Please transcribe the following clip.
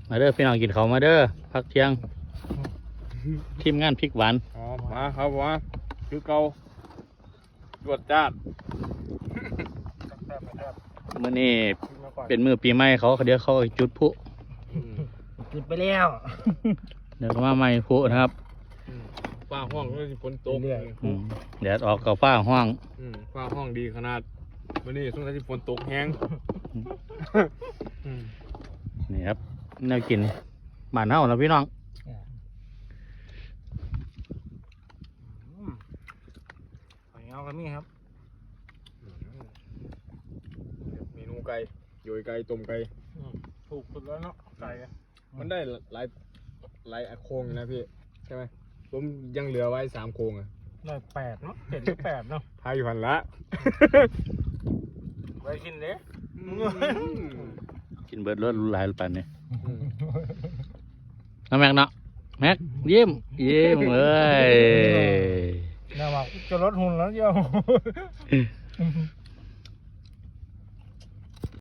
ມາເດີພີ່ນ້ອງ ກິນເຂົ້າມາເດີ ພັກທ່ຽງ ທີມງານພິກຫວານ. ອໍ ມາຄັບ ມາ ຄືເກົ່າ ຈວດຈາດ. ມື້ນີ້ເປັນມື້ປີໃໝ່ເຂົາ ດຽວເຂົາຈຸດພລຸ ອືມ ຈຸດໄປແລ້ວ ດຽວເຂົາມາໃໝ່ພລຸນະຄັບ. ອືມ ຟ້າຮ້ອງ ເລີຍຊິຝົນຕົກ ເລື້ອຍໆ ອືມ ແດດອອກກໍຟ້າຮ້ອງ. ອືມ ຟ້າຮ້ອງດີຂະໜາດ ມື້ນີ້ສົງໄສຊິຝົນຕົກແຮງ. ອືມ ອືມ ນີ້ຄັບ ແນວກິນບ້ານເຮົາລະພີ່ນ້ອງ. ອືມ ເຂົ້າໜຽວກໍມີຄັບ. ອືມ ເມນູໄກ່ ໂຢຍໄກ່ ຕົ້ມໄກ່. ອືມ ຖືກສຸດແລ້ວເນາະ ໄກ່. ມັນໄດ້ຫຼາຍ ຫຼາຍໂຄງຢູ່ນະພີ່ ໃຊ່ໄໝ? ຜົມຍັງເຫຼືອໄວ້ສາມໂຄງອະ. ໄດ້ແປດເນາະ ເຈັດຫຼືແປດເນາະ ພາຢູ່ຫັ້ນລະ ໄວ້ກິນເດ້. ອືມ ກິນເບິດໂລດຫຼາຍປານນີ້. ອືມ ເນາະແມັກເນາະ ແມັກ ຍິ້ມ ຍິ້ມເອີຍ ແມ່ວ່າຈະລົດຫຸ່ນແລ້ວ.